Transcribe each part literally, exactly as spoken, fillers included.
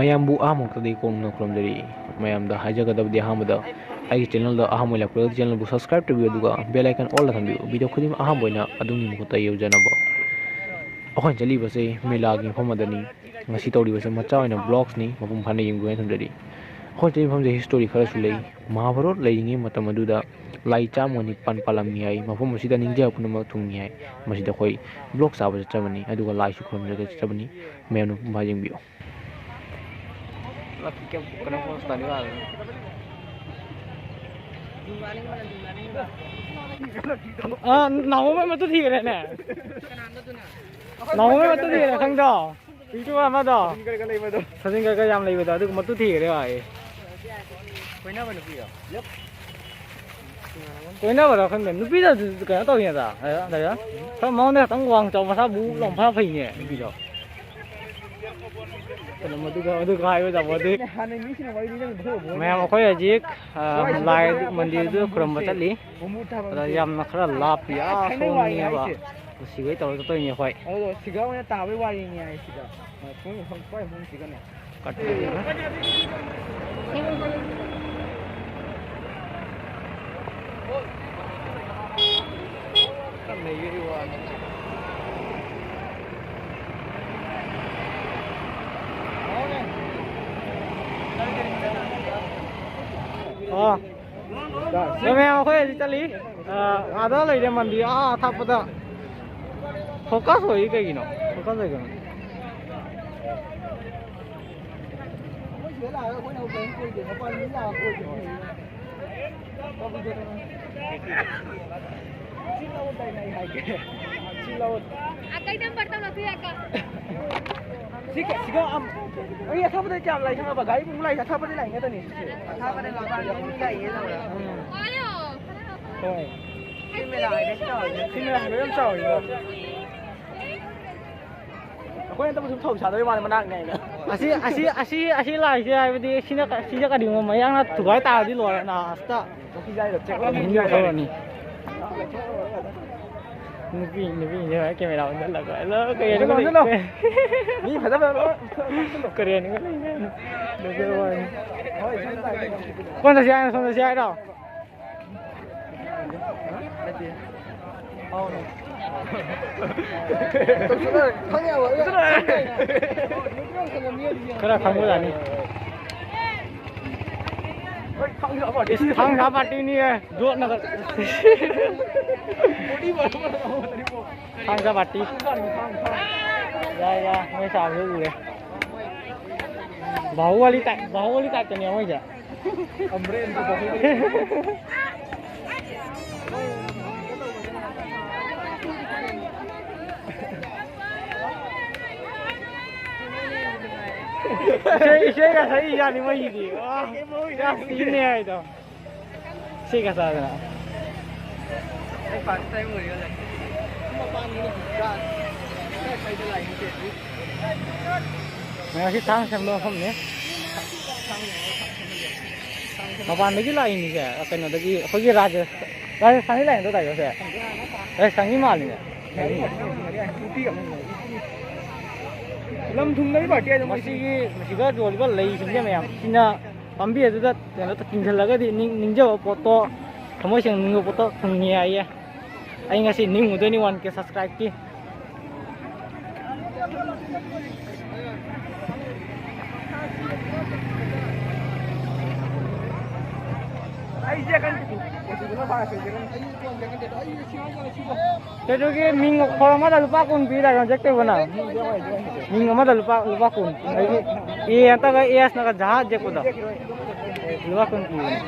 ꯃꯌꯥꯝꯕꯨ ꯑꯍꯥꯟꯕꯃꯛꯇꯗꯤ ꯀꯣꯝꯅ ꯈꯨꯔꯨꯝꯖꯔꯤ꯫ ꯃꯌꯥꯝꯗ ꯍꯥꯏꯖꯒꯗꯕꯗꯤ, ꯑꯍꯥꯟꯕꯗ ꯑꯩꯒꯤ channelꯗ ꯑꯍꯥꯟꯕ ꯑꯣꯏꯅ ꯂꯥꯛꯄꯤꯔꯒꯗꯤ channelꯕꯨ subscribe ꯇꯧꯕꯤꯌꯨ, ꯑꯗꯨꯒ bell icon allꯗ ꯊꯝꯕꯤꯌꯨ꯫ Video ꯈꯨꯗꯤꯡꯃꯛ ꯑꯍꯥꯟꯕ ꯑꯣꯏꯅ ꯑꯗꯣꯝꯒꯤ ꯃꯈꯨꯠꯇ ꯌꯧꯖꯅꯕ꯫ ꯑꯩꯈꯣꯏꯅ ꯆꯠꯂꯤꯕꯁꯦ ꯃꯦꯂꯥꯒꯤ ꯃꯐꯝ ꯑꯃꯗꯅꯤ꯫ ꯉꯁꯤ ꯇꯧꯔꯤꯕꯁꯦ ꯃꯆꯥ ꯑꯣꯏꯅ vlogsꯅꯤ, ꯃꯄꯨꯡ ꯐꯥꯅ ꯌꯦꯡꯕꯤꯌꯨ ꯍꯥꯏꯅ ꯊꯝꯖꯔꯤ꯫ ꯑꯩꯈꯣꯏ ꯆꯠꯂꯤꯕ ꯃꯐꯝꯁꯦ history ꯈꯔꯁꯨ ꯂꯩ꯫ ꯃꯍꯥꯚꯥꯔꯠ ꯂꯩꯔꯤꯉꯩ ꯃꯇꯝ ꯑꯗꯨꯗ ꯂꯥꯏ ꯆꯥꯝꯃꯒ ꯅꯤꯄꯥꯟ ꯄꯥꯜꯂꯝꯃꯤ ꯍꯥꯏ꯫ ꯃꯐꯝ ꯑꯁꯤꯗ ꯅꯤꯡꯖ ꯄꯨꯝꯅꯃꯛ ꯊꯨꯡꯉꯤ ꯍꯥꯏ꯫ ꯃꯁꯤꯗ ꯑꯩꯈꯣꯏ vlog ꯁꯥꯕ ꯆꯠꯆꯕꯅꯤ, ꯑꯗꯨꯒ ꯂꯥꯏꯁꯨ ꯈꯨꯔꯨꯝꯖꯒꯦ ꯆꯠꯆꯕꯅꯤ꯫ ꯃꯌꯥꯝꯅ ꯃꯄꯨꯡ ꯐꯥ ꯌꯦꯡꯕꯤꯌꯨ꯫ ꯑ, ꯅꯥꯎꯕ ꯃꯇꯨ ꯊꯤꯈ꯭ꯔꯦꯅꯦ꯫ ꯅꯥꯎꯕ ꯃꯇꯨ ꯊꯤꯈ꯭ꯔꯦ, ꯈꯪꯗ꯭ꯔꯣ? ꯄꯤꯛꯇ꯭ꯔꯨ ꯑꯃꯗꯣ꯫ ꯁꯖꯤꯟ ꯈꯔ ꯈꯔ ꯂꯩꯕꯗꯣ꯫ ꯁꯖꯤꯟ ꯈꯔ ꯈꯔ ꯌꯥꯝ ꯂꯩꯕꯗꯣ, ꯑꯗꯨꯒ ꯃꯇꯨ ꯊꯤꯈ꯭ꯔꯦ ꯍꯥꯏꯌꯦ꯫ ꯀꯣꯏꯅꯕ ꯅꯨꯄꯤꯔꯣ? ꯀꯣꯏꯅꯕꯔꯣ ꯈꯪꯗꯦ꯫ ꯅꯨꯄꯤꯗ ꯀꯩꯅꯣ ꯇꯧꯔꯤꯉꯩꯗ, ꯈꯔ ꯃꯉꯣꯟꯗ ꯈꯤꯇꯪ ꯋꯥꯡ ꯆꯥꯎ, ꯃꯁꯥ ꯕꯨ ꯂꯥꯎ ꯐꯔ ꯐꯩꯅꯦ ꯅꯨꯄꯤꯗꯣ꯫ ꯀꯩꯅꯣ, ꯃꯗꯨꯒ, ꯃꯗꯨꯒ ꯍꯥꯏꯕ ꯌꯥꯄꯣꯠꯇꯦ꯫ ꯍꯥꯟꯅ ꯃꯤꯁꯤꯡꯅ ꯋꯥꯔꯤ ꯂꯤꯅꯕꯗꯣ ꯃꯌꯥꯝ, ꯑꯩꯈꯣꯏ ꯍꯧꯖꯤꯛ, ꯑ, ꯂꯥꯏ ꯃꯟꯗꯤꯔꯗꯨ ꯈꯨꯔꯨꯝꯕ ꯆꯠꯂꯤ꯫ ꯑꯗ ꯌꯥꯝꯅ ꯈꯔ ꯂꯥꯞꯄꯤ, ꯑꯥ ꯁꯣꯝꯅꯦꯕ꯫ ꯁꯤꯒꯩ ꯇꯧꯔ ꯆꯠꯇꯣꯏꯅꯦ ꯑꯩꯈꯣꯏ꯫ ꯑꯗꯣ ꯁꯤꯒ ꯑꯣꯏꯅ ꯇꯥꯕꯩ ꯋꯥꯔꯤꯅꯤ ꯍꯥꯏ ꯁꯤꯗ꯫ ꯁꯣꯝ, ꯁꯣꯝ, ꯁꯣꯝ, ꯁꯤꯒꯅꯦ꯫ ꯀꯠ ꯇꯧꯔꯒ꯫ ꯈꯔ ꯅꯩꯕꯒꯤ ꯋꯥꯅꯤ꯫ ꯑꯣ꯫ ꯑꯗꯣ ꯃꯌꯥꯝ, ꯑꯩꯈꯣꯏ ꯍꯧꯖꯤꯛ ꯆꯠꯂꯤ꯫ ꯑ, ꯑꯥꯗ ꯂꯩꯔꯦ ꯃꯟꯗꯤꯔ, ꯑꯥ ꯑꯊꯥꯞꯄꯗ꯫ Focus ꯑꯣꯏꯔꯤ ꯀꯩꯒꯤꯅꯣ? Focus ꯑꯣꯏꯒꯅꯣ꯫ ꯑ, ꯀꯩ ꯅꯝꯕꯔ ꯇꯧꯅ ꯊꯤꯔꯛꯀ? ꯁꯤ ꯀ-, ꯁꯤꯒ ꯑꯝ-, ꯑꯩ ꯑꯊꯥꯞꯄꯗ ꯀꯌꯥꯝ ꯂꯥꯛꯏ ꯈꯪꯉꯕ? ꯒꯥꯔꯤ ꯄꯨꯡ ꯂꯥꯛꯏꯁꯦ ꯑꯊꯥꯞꯄꯗ ꯂꯥꯛꯏ ꯉꯥꯛꯇꯅꯤ ꯁꯤꯁꯦ꯫ ꯑꯊꯥꯞꯄꯗ ꯂꯥꯛꯄ ꯃꯤ ꯂꯥꯛꯏꯌꯦ ꯇꯧꯔ꯫ ꯎꯝ꯫ ꯍꯣꯏ꯫ ꯁꯤ ꯃꯦꯂꯥ ꯍꯥꯏꯗꯤ ꯆꯥꯎꯋꯤ꯫ ꯁꯤ ꯃꯦꯂꯥ ꯍꯥꯏꯗꯤ ꯌꯥꯝ ꯆꯥꯎꯋꯤꯀꯣ꯫ ꯑꯩꯈꯣꯏ ꯍꯟꯗꯛ ꯁꯨꯝ ꯊꯧ ꯁꯥꯗꯣꯏ ꯃꯥꯜꯂꯦ ꯃꯅꯥꯛꯅꯦ ꯍꯥꯏꯅ꯫ ꯑꯁꯤ, ꯑꯁꯤ, ꯑꯁꯤ, ꯑꯁꯤ ꯂꯥꯛꯏꯁꯦ ꯍꯥꯏꯕꯗꯤ ꯁꯤꯅ ꯀ-, ꯁꯤꯗ ꯀꯔꯤꯒꯨꯝꯕ ꯃꯌꯥꯡꯅ ꯊꯨꯒꯥꯏ ꯇꯥꯔꯗꯤ ꯂꯣꯏꯔꯦ ꯂꯥꯁꯇ꯫ ꯆꯠꯂꯅꯤ꯫ ꯅꯨꯄꯤ, ꯅꯨꯄꯤ, ꯅꯨꯄꯤ camera ꯑꯣꯟꯁꯤꯜꯂꯒ꯫ Hello, ꯀꯔꯤ ꯍꯥꯏꯅꯣ? ꯆꯠꯂꯣ, ꯆꯠꯂꯣ꯫ ꯃꯤ ꯐꯖ ꯐꯖꯕ ꯂꯣꯏ꯫ ꯀꯔꯤ ꯍꯥꯏꯅꯣ? ꯀꯣꯟ ꯆꯠꯁꯤ ꯍꯥꯏꯅꯣ, ꯁꯣꯝ ꯆꯠꯁꯤ ꯍꯥꯏꯔꯣ? ꯈꯔ ꯈꯪꯕꯖꯥꯠꯅꯤ꯫ ꯏꯁ, ꯊꯥꯡ ꯁꯥ ꯄꯥꯔꯇꯤꯅꯤ, ꯖꯣꯠꯅꯒ꯫ ꯊꯥꯡ ꯁꯥ ꯄꯥꯔꯇꯤ꯫ ꯌꯥꯏ, ꯌꯥꯏ, ꯃꯣꯏ ꯆꯥꯕꯁꯨ ꯎꯔꯦ꯫ ꯕꯥꯍꯨꯕꯂꯤ ꯇꯥꯏꯞ, ꯕꯥꯍꯨꯕꯂꯤ ꯇꯥꯏꯞꯇꯅꯦ ꯃꯣꯏꯁꯦ꯫ ꯏꯁꯩ, ꯏꯁꯩꯒ ꯁꯛꯏ ꯌꯥꯅꯤ ꯃꯣꯏꯒꯤꯗꯤ꯫ ꯋꯥ, ꯌꯥꯝ ꯊꯤꯅꯦ ꯍꯥꯏꯗꯣ꯫ ꯏꯁꯩꯒ ꯁꯛꯗꯅ꯫ ꯑꯩ first time ꯑꯣꯏꯔꯦ ꯍꯧꯖꯤꯛ꯫ ꯃꯄꯥꯟꯒꯤꯅ ꯍꯧꯖꯤꯛꯀꯥꯟ꯫ ꯉꯁꯤ ꯊꯥꯡ ꯁꯦꯝꯕ ꯃꯐꯝꯅꯤ꯫ ꯃꯄꯥꯟꯗꯒꯤ ꯂꯥꯛꯏꯅꯤꯁꯦ, ꯀꯩꯅꯣꯗꯒꯤ, ꯑꯩꯈꯣꯏꯒꯤ ꯔꯥꯖ-, ꯔꯥꯖꯁꯊꯥꯟꯗꯒꯤ ꯂꯥꯛꯏ ꯅꯠꯇ꯭ꯔꯣ ꯗꯥꯏꯔꯣꯁꯦ? ꯔꯥꯖꯁꯊꯥꯟꯒꯤ ꯃꯥꯜꯂꯤꯅꯦ꯫ ꯂꯝ ꯊꯨꯡꯅꯔꯤꯕ ꯃꯁꯤꯒꯤ, ꯃꯁꯤꯗ ꯌꯣꯜꯂꯤꯕ ꯂꯩꯁꯤꯡꯁꯦ ꯃꯌꯥꯝ, ꯁꯤꯅ ꯄꯥꯝꯕꯤ ꯑꯗꯨꯗ ꯀꯩꯅꯣ ꯇꯤꯡꯁꯤꯜꯂꯒꯗꯤ ꯅꯤꯡ-, ꯅꯤꯡꯖꯕ ꯄꯣꯠꯇꯣ, ꯊꯃꯣꯏ ꯁꯦꯡꯅ ꯅꯤꯡꯕ ꯄꯣꯠꯇꯣ ꯐꯪꯉꯤ ꯍꯥꯏꯌꯦ꯫ ꯑꯩ ꯉꯁꯤ ꯅꯤꯡꯉꯨꯗꯣꯏꯅꯤ one K subscribeꯀꯤ꯫ ꯑꯩꯁꯦ ꯀꯩꯅꯣ ꯀꯩꯅꯣꯒꯤ ꯃꯤꯡ ꯑꯣꯐꯔ ꯑꯃꯗ ꯂꯨꯄꯥ ꯀꯨꯟ ꯄꯤꯗꯥꯏ, ꯍꯧꯖꯤꯛ ꯇꯧꯕꯅ꯫ ꯃꯤꯡ ꯑꯃꯗ ꯂꯨꯄꯥ, ꯂꯨꯄꯥ ꯀꯨꯟ꯫ ꯑꯗꯒꯤ A ꯅꯠꯇ꯭ꯔꯒ S ꯅꯒ ꯖꯍꯥꯖ ꯌꯦꯛꯄꯗꯣ꯫ ꯂꯨꯄꯥ ꯀꯨꯟ ꯄꯤꯕꯅꯦ꯫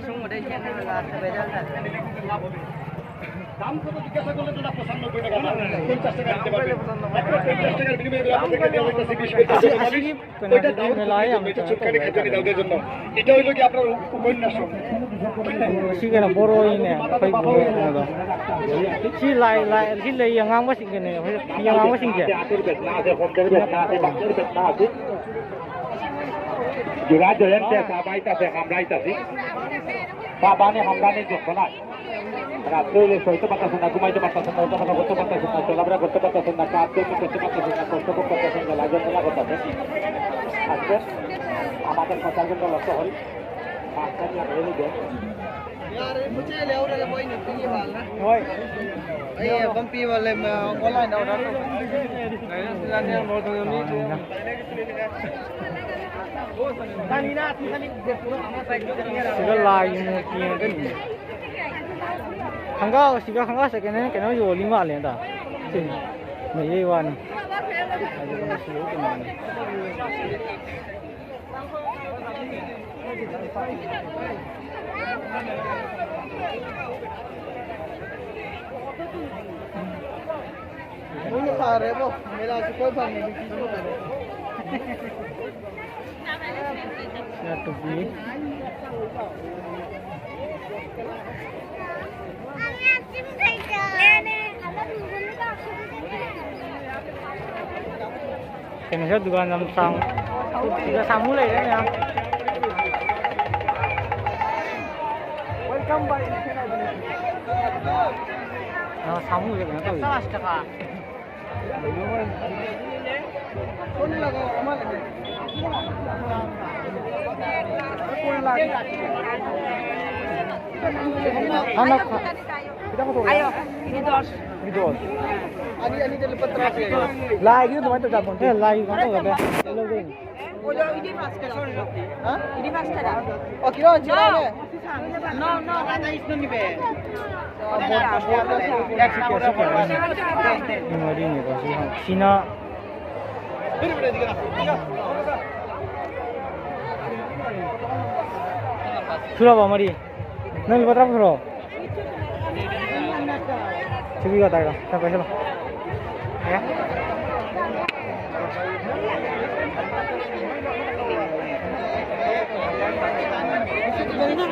ꯁꯨꯝꯕꯗꯩ ꯍꯦꯟꯅ ꯂꯥꯁꯇ ꯕꯦꯖꯥꯔ ꯇꯥꯗꯣꯏꯅꯦ꯫ ꯑꯁꯤ, ꯑꯁꯤꯒꯤ ꯀꯩꯅꯣꯁꯤꯗꯤ ꯃꯦꯂꯥ ꯌꯥꯝ ꯀꯩꯅꯣ ꯇꯧꯋꯦ ꯍꯥꯏꯇꯥꯔꯦ꯫ এটা হইলো কি আপনার উপ-, উপন্যাস। ꯁꯤ ꯀꯩꯅꯣ ꯕꯣꯔꯣꯏꯅꯦ, ꯑꯩꯈꯣꯏ ꯕꯣꯔꯣꯏ ꯀꯩꯅꯣꯗꯣ꯫ ꯁꯤ ꯂꯥꯏ, ꯂꯥꯏ, ꯁꯤ ꯂꯩ ꯑꯉꯥꯡꯕꯁꯤꯡꯒꯤꯅꯦ, ꯑꯩꯈꯣꯏ ꯐꯤ ꯑꯉꯥꯡꯕꯁꯤꯡꯁꯦ꯫ Jura joyente sabaita se hamraita si. Babane hamrane jokona. রাত্রে এলে সইতে পারতেছেন না, ঘুমাইতে পারতেছেন না, উঠতে পারতেছেন না, চলাফেরা করতে পারতেছেন না, কাজ করতে করতে পারতেছেন না, কষ্ট করতে পারতেছেন না, লাজের মেলা করতেছেন। আজকে আমাদের সচরাচর লক্ষ্য করি, মাঝখানে আমরা এই যে यार, मुझे ले आओ रे, कोई नहीं, पीने वाला। ओए। ये कम पी वाले में, ऑनलाइन ऑर्डर। नहीं ना, सुनाने बहुत हो गया। Sila layo mo kiyang ganun. Hangga, sila hangga sa kanya, kanya yung lima lang ta. Sige. May iwan. Ay, yung siyo, kumain. Uy, pare mo, may lasa ko ba? May bisita ko. Siya to be. Kaya siya duga ng sang. Duga sa mulay na niya. Welcome by. Ah, sa mulay na to. Ano ka? Ayo, ini dos. Ini dos. Lagi itu teman tuh. Eh, lagi itu. Ini mas kada. Oh, kira aja. No, no, kada is no ni be. Sina. Sura ba mari. Nang iba trap sura. Sige ka tayo. Tapos ba? Ya.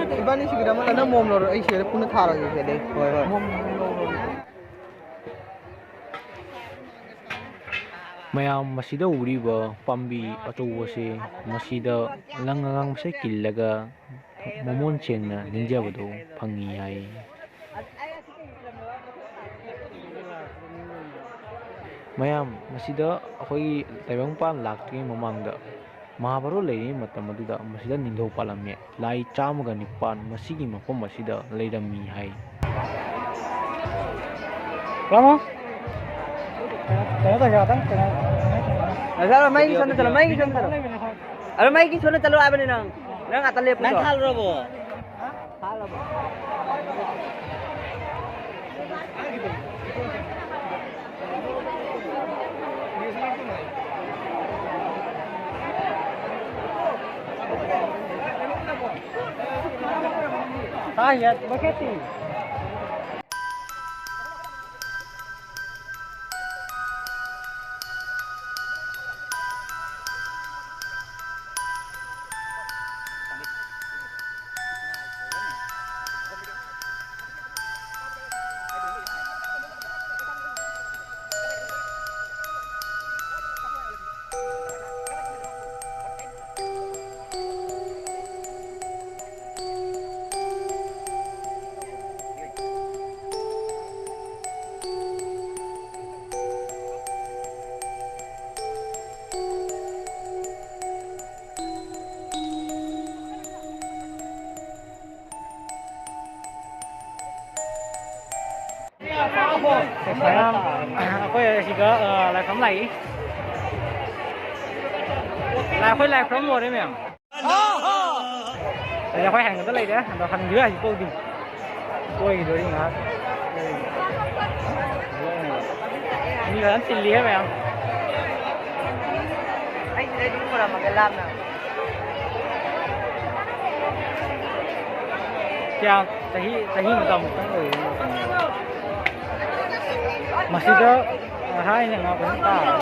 Iba ni sige naman na mom lor ay siya puno tara yung siya deh. Hoy, hoy. ꯃꯌꯥꯝ ꯃꯁꯤꯗ ꯎꯔꯤꯕ ꯄꯥꯝꯕꯤ ꯑꯆꯧꯕꯁꯦ, ꯃꯁꯤꯗ ꯂꯪ ꯑꯉꯥꯡꯕꯁꯦ ꯀꯤꯜꯂꯒ ꯃꯃꯣꯟ ꯁꯦꯡꯅ ꯅꯤꯡꯖꯕꯗꯣ ꯐꯪꯉꯤ ꯍꯥꯏ꯫ ꯃꯌꯥꯝ, ꯃꯁꯤꯗ ꯑꯩꯈꯣꯏꯒꯤ ꯇꯥꯏꯕꯪꯄꯥꯟ ꯂꯥꯛꯇ꯭ꯔꯤꯉꯩ ꯃꯃꯥꯡꯗ, ꯃꯍꯥꯚꯥꯔꯠ ꯂꯩꯔꯤꯉꯩ ꯃꯇꯝ ꯑꯗꯨꯗ ꯃꯁꯤꯗ ꯅꯤꯡꯊꯧ ꯄꯥꯜꯂꯝꯃꯤ꯫ ꯂꯥꯏ ꯆꯥꯝꯃꯒ ꯅꯤꯄꯥꯟ ꯃꯁꯤꯒꯤ ꯃꯐꯝ ꯑꯁꯤꯗ ꯂꯩꯔꯝꯃꯤ ꯍꯥꯏ꯫ ꯀꯩꯅꯣ ꯇꯧꯁꯦ, ꯉꯥꯛꯇꯪ ꯀꯩꯅꯣ꯫ ꯉꯁꯥꯏ ꯃꯩꯒꯤ ꯁꯣꯝꯗ ꯆꯠꯂꯣ, ꯃꯩꯒꯤ ꯁꯣꯝꯗ ꯆꯠꯂꯣ꯫ ꯑꯗꯣ ꯃꯩꯒꯤ ꯁꯣꯝꯗ ꯆꯠꯂꯣ ꯍꯥꯏꯕꯅꯤ ꯅꯪ꯫ ꯅꯪ ꯉꯥꯛꯇꯪ ꯂꯦꯞꯄꯨ꯫ ꯅꯪ ꯊꯥꯜꯂꯨꯔꯕꯣ? हाँ यार, वो कहती। ꯃꯌꯥꯝ, ꯑꯩꯈꯣꯏ ꯑꯁꯤꯗ, ꯑ, ꯂꯥꯏꯐꯝ ꯂꯥꯛꯏ꯫ ꯂꯥꯏ-, ꯑꯩꯈꯣꯏ ꯂꯥꯏ ꯈꯨꯔꯝ ꯂꯣꯏꯔꯦ ꯃꯌꯥꯝ꯫ ꯑꯗꯨꯗꯤ ꯑꯩꯈꯣꯏ ꯍꯟꯒꯗ ꯂꯩꯔꯦ꯫ ꯑꯗꯣ ꯍꯟꯈꯤꯕ ꯍꯥꯏꯁꯤ ꯄꯣꯛꯗꯤ꯫ ꯀꯣꯏꯈꯤꯗꯣꯔꯤ ꯉꯥꯏꯍꯥꯛ꯫ ꯃꯤ ꯐꯖꯅ ꯆꯤꯜꯂꯤꯍꯦ ꯃꯌꯥꯝ꯫ ꯑꯩ ꯁꯤꯗꯩ ꯑꯗꯨꯝ ꯈꯨꯔꯝꯃꯒꯦ ꯂꯥꯞꯅ꯫ ꯀꯌꯥ ꯆꯍꯤ, ꯆꯍꯤ ꯃꯇꯝ ꯈꯤꯇꯪ ꯑꯣꯏꯔꯤꯕ ꯃꯇꯝꯅꯦꯕ꯫ ꯃꯁꯤꯗ ꯍꯥꯏꯅ ꯉꯥ ꯐꯖꯅ ꯇꯥꯔꯦ꯫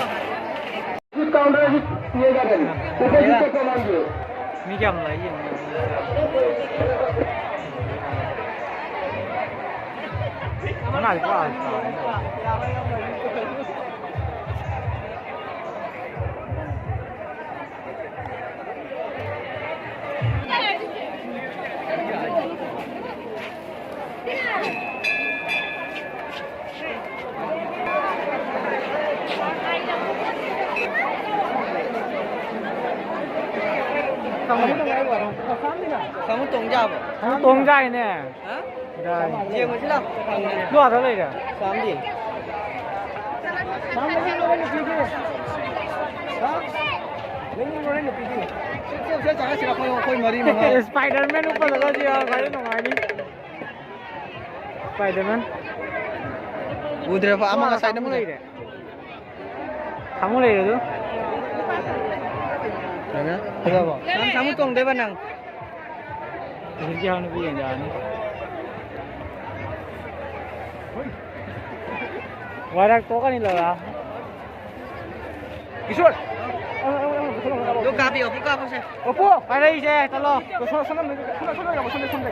ꯃꯤ ꯀꯌꯥꯝ ꯂꯥꯛꯏ ꯌꯦꯡꯉꯣ꯫ ꯃꯅꯥꯗꯤ ꯄꯨꯔꯥ ꯆꯥꯎꯔꯦ꯫ ꯁꯥꯃꯨ ꯇꯣꯡ ꯌꯥꯕ꯭ꯔꯣ? ꯁꯥꯃꯨ ꯇꯣꯡ ꯌꯥꯏꯅꯦ꯫ ꯍꯥ? ꯌꯥꯏ꯫ ꯌꯦꯡꯉꯨꯁꯤ ꯂꯥꯎ꯫ ꯂꯣ ꯑꯥꯗ ꯂꯩꯔꯦ꯫ ꯁꯥꯝꯗꯤ꯫ ꯁꯥꯝ ꯂꯩꯅꯤꯡꯕ꯭ꯔꯣ ꯅꯨꯄꯤꯗꯤ? ꯍꯥ? ꯂꯩꯅꯤꯡꯕ꯭ꯔꯣ ꯅꯨꯄꯤꯗꯤ? ꯆꯠꯁꯤ, ꯆꯠꯁꯤ, ꯑꯩꯈꯣꯏ, ꯑꯩꯈꯣꯏ ꯃꯔꯤ ꯃꯉꯥ꯫ ꯏꯁꯄꯥꯏꯗꯔꯃꯦꯟ ꯎꯞꯄ ꯆꯠꯂꯁꯤ ꯌꯥꯎ, ꯈ꯭ꯋꯥꯏꯗꯩ ꯅꯨꯡꯉꯥꯏꯅꯤ꯫ ꯏꯁꯄꯥꯏꯗꯔꯃꯦꯟ꯫ ꯎꯗ꯭ꯔꯦꯕ, ꯑꯃ ꯉꯁꯥꯏꯗ ꯁꯥꯃꯨ ꯂꯩꯔꯦ꯫ ꯁꯥꯃꯨ ꯂꯩꯔꯦ ꯑꯗꯨ꯫ ꯐꯖꯕ꯫ ꯅꯪ ꯁꯥꯃꯨ ꯇꯣꯡꯗꯣꯏꯕ ꯅꯪ? ꯍꯧꯖꯤꯛꯀꯤ ꯍꯥꯎ ꯅꯨꯄꯤ ꯌꯦꯡ ꯌꯥꯔꯅꯤ꯫ ꯋꯥꯏꯔꯥꯛ ꯇꯣꯛꯀꯅꯤ ꯂꯧꯔ꯫ ꯀꯤꯁꯣꯔ! ꯑꯗꯨ ꯀꯥꯞꯄꯤꯌꯣ, ꯑꯗꯨ ꯀꯥꯞꯄꯁꯦ꯫ ꯑꯣꯄꯣ! ꯄꯥꯏꯔꯛꯏꯁꯦ, ꯆꯠꯂꯣ꯫ ꯁꯣꯝ, ꯁꯣꯝ, ꯁꯣꯝ, ꯁꯣꯝ, ꯁꯣꯝ, ꯁꯣꯝ, ꯁꯣꯝ꯫